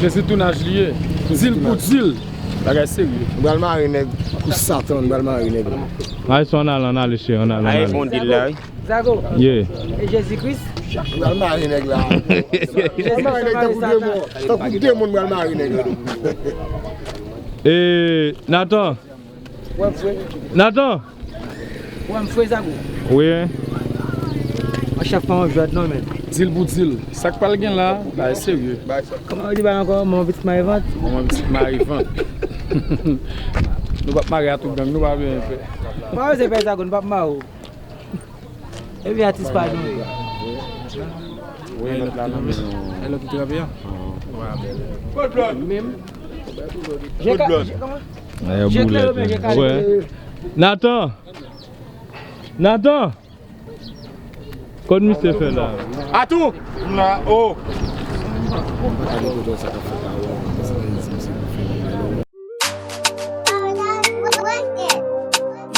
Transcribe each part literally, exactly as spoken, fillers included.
Jezi tounaj li ye. Di l pou di l. Bagay serye. M pral mare nèg kou Satan, m pral mare nèg la. Ay, sa ann ale, ann ale, cheri, ann ale, ann ale. Ay, bon dil la, wi. Zago. Yeah. E Jezi Kris? M pral mare nèg la. M pral mare nèg tankou demon. Tankou demon, m pral mare nèg la. E, Nathan. Nathan! Wè m fre Zago. Wi. An chèf pa yon jwèt non, men. Di l pou di l. Sa k pral gen la, bagay serye. Kòman yo di bagay ankò? Manman pitit mare vant. Manman pitit mare vant. Nou p ap mare a tout gang, nou pa bezwen pè. Pa bezwen pè Zago, nou p ap mare w. Epi atis pa nou ye. Wi, lòt la nan men nou. E lòt ki trape a? Menm. Good blood. Good blood. Wè. Nathan! Nathan! Kot misye fè la? Atou! M la, o!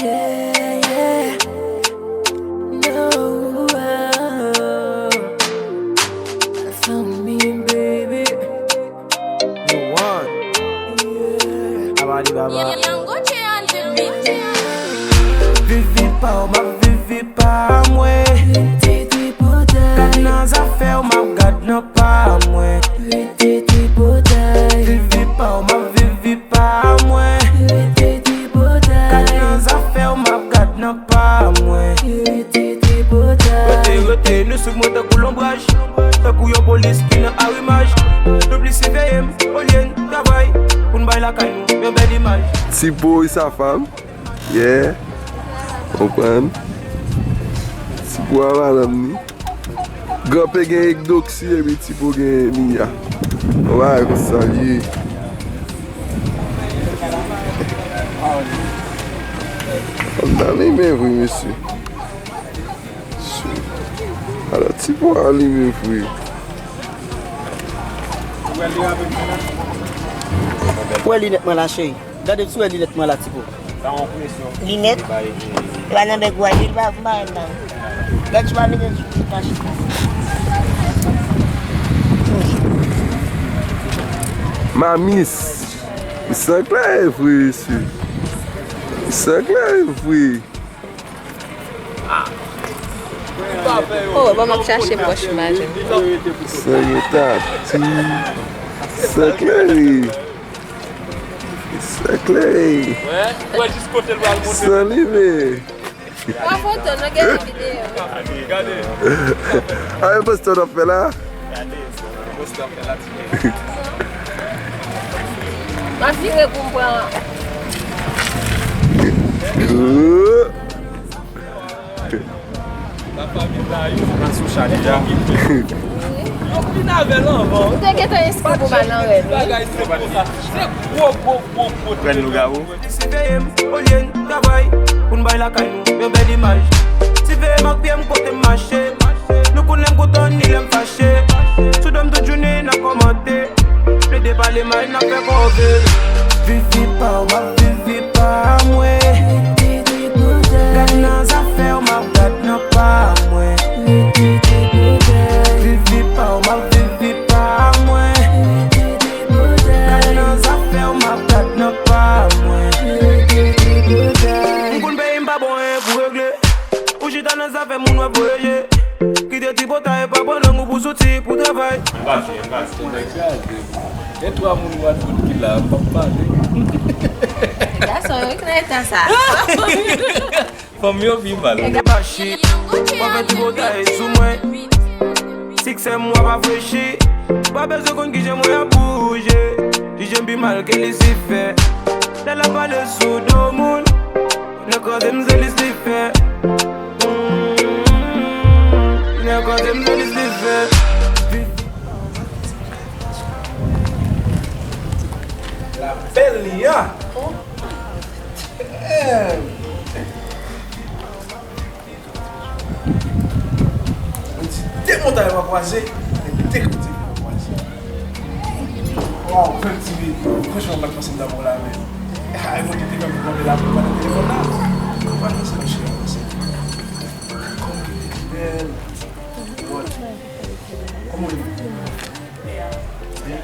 Yeah, yeah. No. Found me, baby. You want? Yeah. Abadi baba. Vivi pa w, m ap vivi pa mwen. Gad nan zafè w, m ap gad nan pa mwen. Vivi pa w, m ap vivi pa mwen. Gad nan zafè w, m ap gad nan pa mwen. Rete, rete, nou swiv mwen tankou lonbraj. Tankou yon polis ki nan arimaj. Nou plis siveye m, olye n travay. Pou n bay lakay nou yon bèl imaj. Tipo e sa fam. Yeah. Konprann? Tipo a madanm ni. Granpè gen Ekdoksi epi Tipo gen Miya. Yon bagay konsa l ye. Fanm nan limen vre, mesye. Ala Tipo a limen vre. Ou wè linèt mwen la, cheri? Gade si w wè linèt mwen la, Tipo. Linèt? E pa nan bèg ou a ye, li pa pou marenn nan. Lè ti pa mete sou ti mache. Mamis, li sanklè vre, mesye. Li sanklè vre. Oh, bon, m ap chache pwòch m ajoute. Sanklè, ti. Sanklè. Sanklè. Wè, wè jis kote l pral monte. San limen. Pran foto, nou gen videyo. Gade, gade. A, e poste w ap fè la? Gade, poste w ap fè la, ti nèg. M ap vire pou m pran. Good. Lafanmi Dayou, nan sou chat deja. Yo vin avè l anvan. Ou te gentan enskri pou m al nan rèv, wi. Bagay se konsa. Se gwo, gwo, gwo, gwo. Pran lougawou. Siveye m, olye n travay, pou n bay lakay nou yon bèl imaj. Siveye m ak pye m kote m mache. Nou konnen m kontan ni lè m fache. Sou do m tout jounen n ap kòmante. Plede pale mal, n ap fè kòve. Vivi pa w, m ap vivi pa mwen. Gad nan zafè w, m ap gad nan pa mwen. Vivi pa w, m ap vivi pa mwen. Gad nan zafè w, m ap gad nan pa mwen. M konn peyi m pa bon, en pou regle. Ou chita nan zafè moun w ap voyaje. Kite tripotay, pa pran lang ou pou soti, pou travay. Anbasi, anbasi. Nèg kraze. E twa moun wadwood ki la, m p ap pale. Gason yo ki nan eta sa. Fanm yo pi mal. Mache, w ap fè tripotay sou mwen. Siksè m w ap afrechi. Pa bezwen konn kijan mwen ap bouje. Jije m pi mal ke Lisifè. Lè l ap pale sou do moun. Nèg kraze m se Lisifè. Mm, nèg kraze m se Lisifè. La belle Lia. Damn. Mwen di de montay pa kwaze, men de kote pa kwaze. Waw, bèl ti vi. Franchman, m pa t panse m ta pran la, men. Ay, mwen te fè m pran la pou pa nan telefòn la. Mwen pa nan sa, mesye, avanse. Kòm ki te bèl. Kòman w ye? Byen?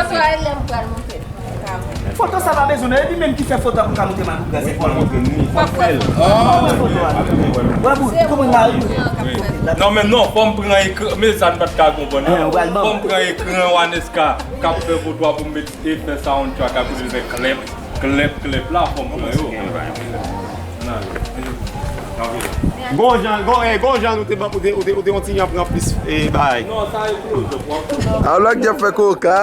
Foto a e lè m pral montre. Foto sa pa bezwen, men epi menm ki fè foto a pou ka montre Madougras se pou l montre nou. Pap wè foto. Pap wè foto a. Wè bout, kòman la ri? Non, men non, fò m pran ekran. Men sa n pa t ka konprann. Eh, ou pral ban. Fò m pran ekran Waneska k ap fè foto a pou m met efè soundtrack a kote l fè klèp, klèp, klèp la, fò m pran yo. Gon jan, gon, eh, gon jan ou te ban, ou te, ou te, ou te yon ti jan pran plis eh, bagay. Non, sa e close up, w ap Alò k ap fè koka.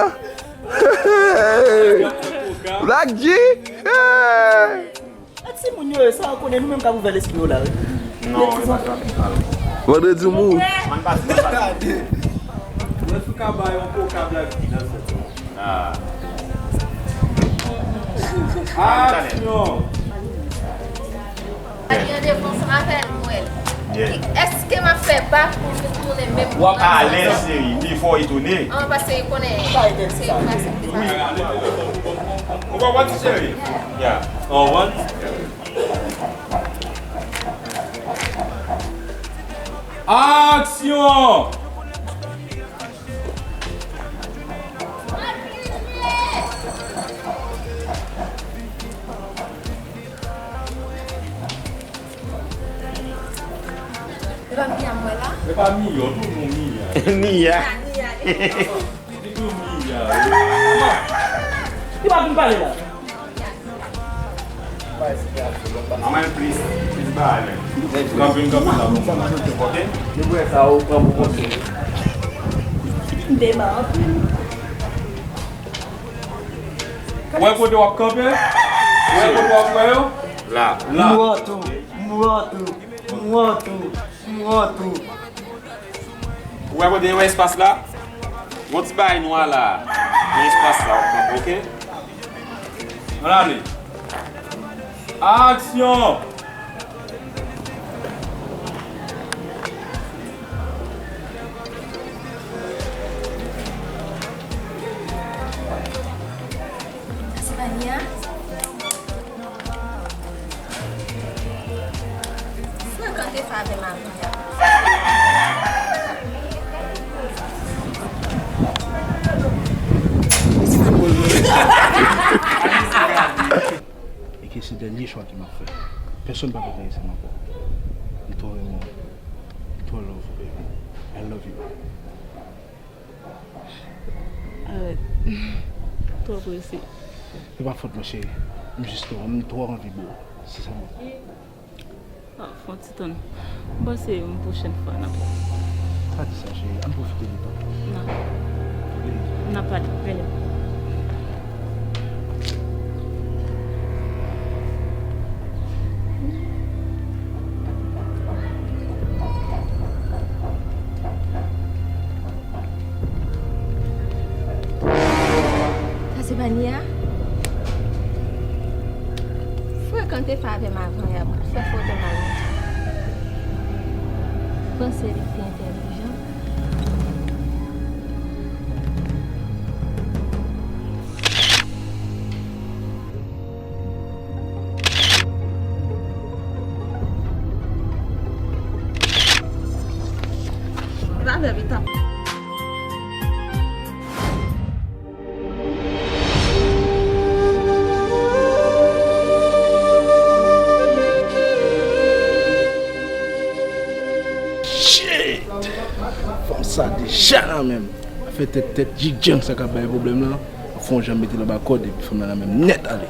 Black G. Hey! A timoun yo, sa yo konnen, nou menm k ap ouvè lespri yo la, wi. Non, e pa sa. Vandredi mou. Mwen pase, mwen pase. Mwen sou ka bay yon koka Black G nan sèt. Ah. Aksyon! Gen devans avè l, mwen. Yeah. Èske m ap fè bak pou vin tounen menm? W ap alèz, cheri. Wi, fò w etone. An, paske konnen se klasik. Wi. Ou konprann, cheri? Yeah. Ou konprann? Aksyon! E pa Mia m wè la? E pa Mia, toujou Mia. Mia. Mia, Mia. Li tou Mia. Li pa vin pale la. Anmwey plis, plis bagay menm. Kanpe, kanpe la, bon. Ok? Demen anpil. Ou wè kote w ap kanpe? Ou wè kote w ap wè yo? La. La. M wè tou, m wè tou, m wè tou, m wè tou. Ou wè kote, ou wè espas la? Gon ti bagay nwa la. Nan espas la, w ap kanpe, ok? Ann ale. Aksyon! Sa se pa Nia? Frekante favè m avan y ap. E ke se dènye chwa ke m ap fè. Pèsonn pa p enterese m ankò. M twò renmen w. M twò love ou, baby. I love you. Arèt. Twò prese. Se pa fòt mwen, cheri. M jis twò, m twò anvi bo. Se sèlman. Ah, fè yon ti tann. M panse yon pwochèn fwa n ap wè. Pa di sa, cheri. Ann pwofite de tan. Non. N ap pale. Rele m. Sa se pa Nia? Frekante favè m avan y ap fè foto m al montre. Panse li te entèlijan. Li pa fè pita. Shit! Fanm sa deja la menm. Afè tèt tèt, jijang sa k ap bay pwoblèm lan. Fè yon jan mete l anba kòd epi fanm nan la menm nèt ale.